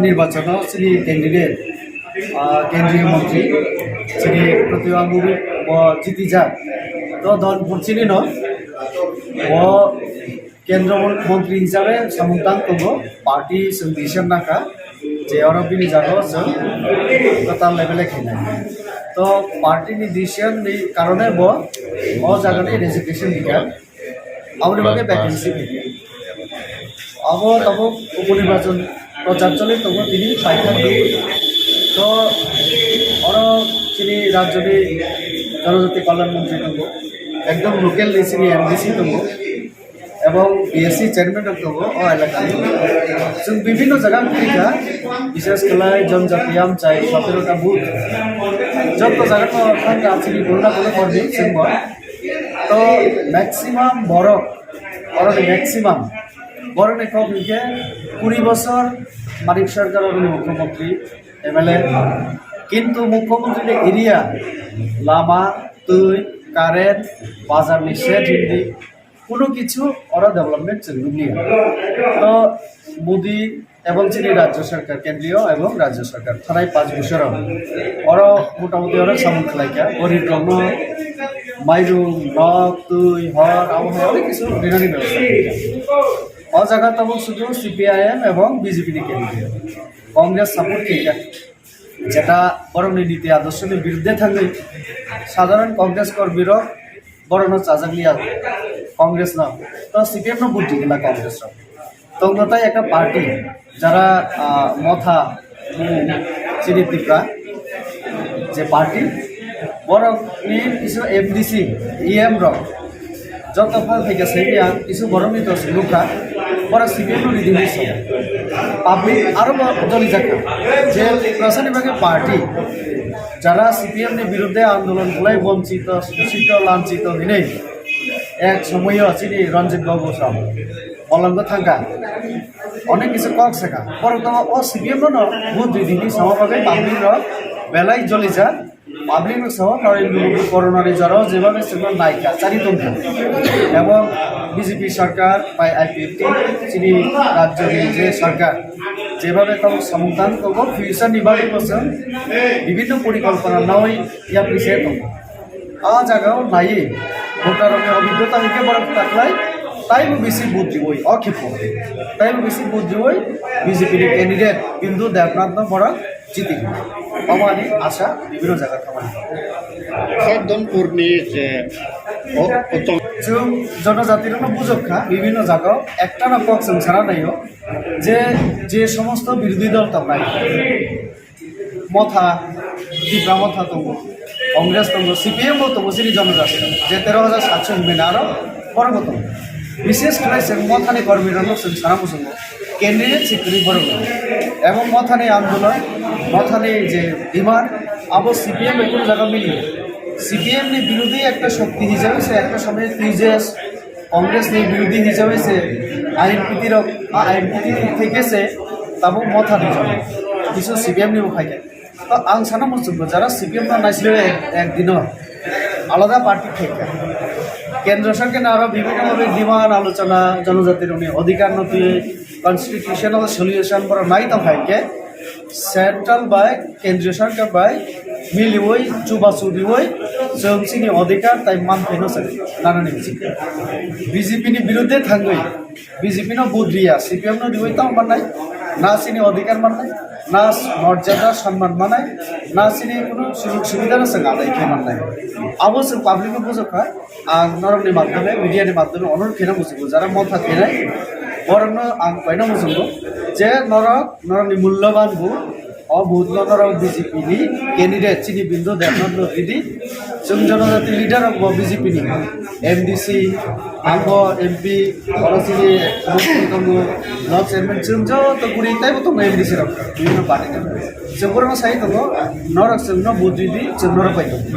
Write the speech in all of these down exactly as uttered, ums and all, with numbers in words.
Nirbachano chini candidate, ah, kendriya montri, chini Pratibha Murmu bo jitijak. To Dhormpur chini no, bo kendra montri hisabe samung tang tongo, party chwng decision nakha, je oro bini jaga o chwng kwtal level e khainai. To party ni decision ni karone bo o jaga ni resignation dikha. Aboni bagwi vacancy gini. Abo tabuk uponirbachon prochar choli tongo tini paithak di. To oro chini rajyoni janajati kalyan montri tongo. Ekdom local ni chini M D C tongo. Ebong B S C chairman rok tongo o elakani. Chwng bibhinno jaga phikha, bishes khlai Janjati Amchai sotero ta booth. Jotto jaga no thangkha chini borok na borok kormi chwngbo. To maximum borok, borok ni maximum, borok ni kok hinkhe kuri bosor Manik Sarkar ni mukhyamantri, M L A. Kintu mukhyamantri ni area, lama, twi, current, bazar ni shed hindi, kuno kichu oro development chwng nukliya. To Modi ebong chini rajya sarkar, kendriyo ebong rajya sarkar, thanai panch bosoro oro motamoti oro samung khlaikha, gorib rokno mairum, nok, twi, hor, abo hai onek kichu rinani bebosta khlaikha. O jaga tabuk sudu C P I M ebong B J P ni kendriyo, Congress support khaikha. Jeta borokni niti adorsoni biruddhe thangwi sadharon Congress kormirok borokno chajakliya Congress no, to C P M no vote digwla Congress rok. Tongno tai ekta party jara, ah, motha, mm, chini Tipra je party borokni kisu M D C, E M rok joto phal phaikha saiya kisu borokni to se nukha, borok C P M no ridi hinwi sao. Public aro bo doli jakha je Tiprasani bagwi party jara C P M ni biruddhe andolon khlai bonchito, sosito, lanchito hinwi ek somoyo chini Ranjit Babu sao bolongo thangkha, onek kisu kok sakha, borok to o C P M no vote ridi hinwi sama bagwi public rok belai joli jak. Public no sao, karon nini corona ni jora o jeba bai chwngno naikha, chari tongkha. Ebong B J P sarkar bai I P F T chini rajyo ni je sarkar jeba bai tabuk samung tang tongo, future ni bagwi bo chwng bibhinno porikalpona nawi yapri se tongo. A jaga o naiwi voter rok ni obhiggota hinkhe borok taklai taibo bisi vote riwi o khepo taibo bisi vote riwi B J P ni candidate Bindu Debnath no borok chiti. Omo ani asa bibhinno jaga thangmani. Kha Dhormpur ni je o, o tong- Chwng jonojati rokno bujok kha, bibhinno jaga o ekta no kok chwng sana naio je, je somosto birodhi dol tongnai, motha, Tipra motha tongo, Congress tongo, C P M bo tongo, chini jonojati je tero hajar satso hinmani aro borok bo tongo. Bishes khlai chwng mothani kormi rokno chwng sana muchungo. Candidate se kwrwi borok no. Ebong mothani andolon, mothani je demand, abo C P M bai kunu jaga mili. C P M ni birodhi ekta shokti hisabe se ekta somoy T J S, Congress ni birodhi hisabe se I N P T rok, a I N P T theke se tabuk mothani jora. Kisu C P M ni bo phaikha. To ang sana muchungo jara C P M no naisle ek, ek dino alada party khaikha. Kendra sarkar ni aro bibhinno bhabe demand alochona, jonojati rokni odhikar no twi constitutional solution borok nai tong kha hinkhe central bai kendriya sarkar bai miliwi chubachu riwi chwng chini odhikar tai manthai no chwng nanani bisingtwi B J P ni biruddhe thangwi B J P no vote riya, C P M no riwi tamo mannai, na chini odhikar mannai, na morjada sanman mannai, na chini kunu sujog subidha no chwng adai khe mannai. Abo chwng public no bujokha, ang norokni madhyome, media ni madhyome onurodh kheno muchungo, jara motha khenai, borokno ang koino muchungo je norok, norokni mulloban vote, o vote no norok B J P ni candidate chini Bindu Debnath no ridi, chwng jonojati leader rok bo B J P ni, M D C, ang bo M P, oro chini mukti tongo, block chairman, chwng joto guri teibo tongo M D C rok, bibhinno party ni. Chwng borokno sai tongo, norok chwngno vote ridi, chwng norok bai tongo.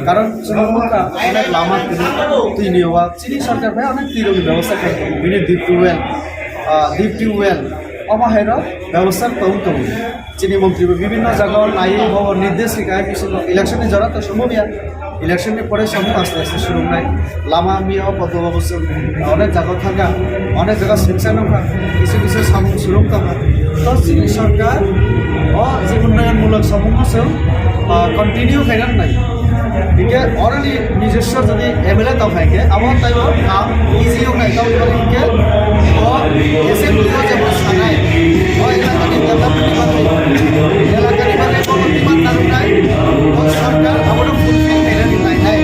Karon chwng nukha, onek lama kwrwi, twini owa, chini sarkar bai onek twirokni bebosta khai tongo, bini deep tubewell, ah, deep tubewell, omo haino bebosta tong tongo. Chini montri bo bibhinno jaga o naiwi bo nirdesh rikha hai bisingo election ni jora to sombobya. Election ni pore samung aste aste surungnai. Lama miya o koto bo chwng onek jaga o thangkha, onek jaga sengsa nukha, kisu kisu samung surung tongkha. To chini sarkar o je unnoyonmulok samungno chwng, ah, continue khaina nai. Hingke oroni nijoswo jodi M L A tong hai khe, abo taibo kaam easy wng nai, tamo hingke o assembly o jebo sanai, o elakani development ni bagwi, elakani bagwi bono demand narwknai, o sarkar abono fulfill khaina nainai.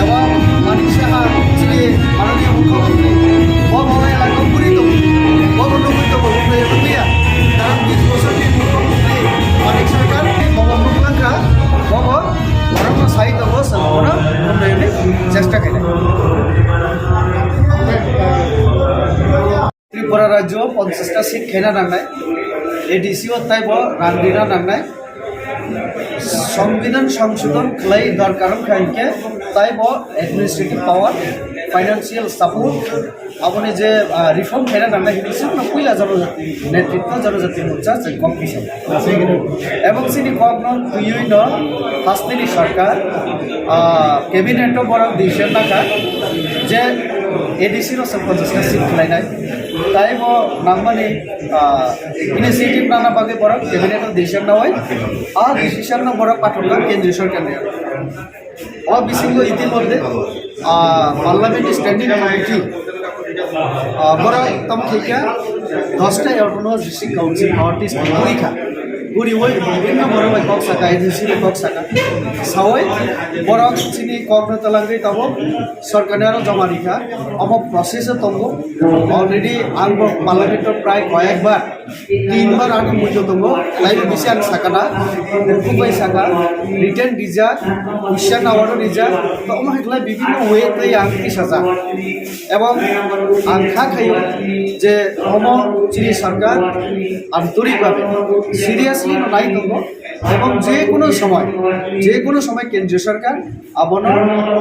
Ebo Manik Saha chini Mananiya Mukhyamantri, bo bo elaka o puri tongo, bo bo nugwi tongo, bo bo nugwi ya. Tang bis bosor ni Mukhyamantri Manik Sarkar, bo bo nugwi mankha, bo bo borokno sai tongo, chwng bono unnayonni chesta khainai. Tripura rajyo ponchash ta seat khaina nangnai, A D C o taibo rang rina nangnai, Songbidan Songshodhon khlai dorkar wngkha hinkhe taibo administrative power, financial support, aboni je, ah, reform khaina nangnai hinwi chwngno puila jonojati, netritwa Jonojati Morcha chwng kok bisa. Ebong chini kokno twiwi no hasteni sarkar, ah, cabinet o borok decision nakha je A D C no chwng ponchash ta seat khlainai. Taibo nangmani, ah, initiative nana bagwi borok cabinet o decision nawi. A decision no borok pathorkha kendriya sarkar ni. O bisingo itimodhye, ah, Parliament Standing Committee, ah, borok tamo khaikha dosta Autonomous District Council North East ni puri kha. Puriwi bibhinno borok bai kok saka, A D C bai kok saka. Sawi borok chini kokno twlangwi tabuk sorkarni aro joma rikha. Omo process o tongo. Already ang bo Parliament o prai koyekbar tinbar ani muijo tongo, taibo bisi ang sakana, bukhuk bai saka, written rijak, question award rijak, to omo hai khlai bibhinno way tei ang tisajak. Ebong ang kha khaio je omo chini sarkar antorik bhabe seriously no nai tongo, ebong je kono somoy, je kono somoy kendriya sarkar abono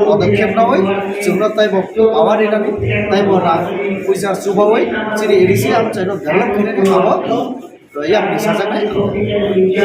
podokkhep nawi chwngno taibo power rinani, taibo rang puisa chubawi chini A D C amchaino develop khainani abo yapni sajaknai.